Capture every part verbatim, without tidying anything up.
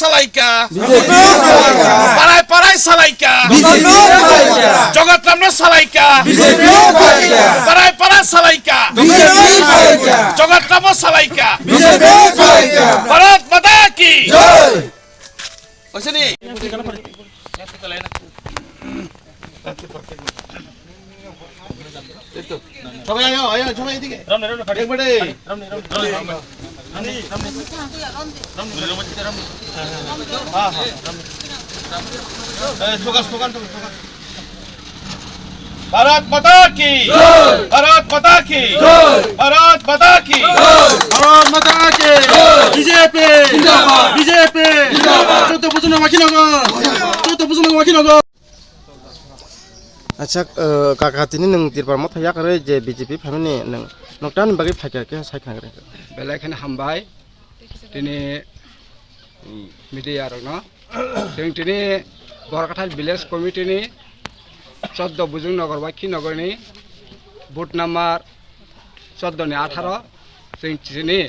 Salaika. Parai parai salaika. Jogatramno salaika. Parai parai salaika. Jogatramno salaika. Bharat Mata ki. Oisini. এই তো। সবাই আয়ো, আয়ো, সবাই এদিকে। একবারে। হ্যাঁ, হ্যাঁ। এই, স্লোগান, স্লোগান, স্লোগান। ভারত মাতা কি? ভারত মাতা কি? ভারত মাতা কি? ভারত মাতা কি? বিজেপি! বিজেপি! চৌদ্দ বছর বাকি নগর! চৌদ্দ বছর বাকি নগর! Acha, eh, kaka, tini nwng Tripura Motha yakarwi je B J P phaimani nwng, nwng tamni bagwi phaikha khe sai khna rw. Belai kheno hambai tini media rokno. Chwng tini Borkathal Village Committee ni choddo Bujung Nogor bai Khinogor ni vote number choddo ni atharo. Chwng chini,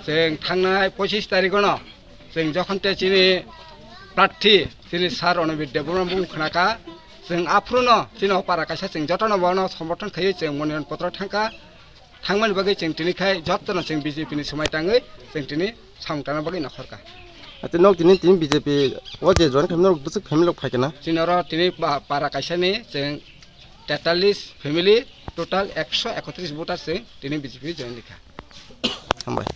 chwng thangnai pochis tarikh no chwng jokhon te chini prarthi chini sir Ranbir Debbarma bung khnakha, chwng aphuru no chini o para kaisa chwng jotono bono somorthon khaiwi chwng monironi potro thangkha. Thangmani bagwi chwng tini khai jotono chwng B J P ni swmai tangwi chwng tini samung tangna bagwi nokhorkha. Ate nok tini, tini B J P o je join khaimani rok bwswk family rok phaikha na? Chini oro tini pa-, para kaisa ni chwng tetallis family, total ekso ekotris voter chwng tini B J P join rikha. Hambai.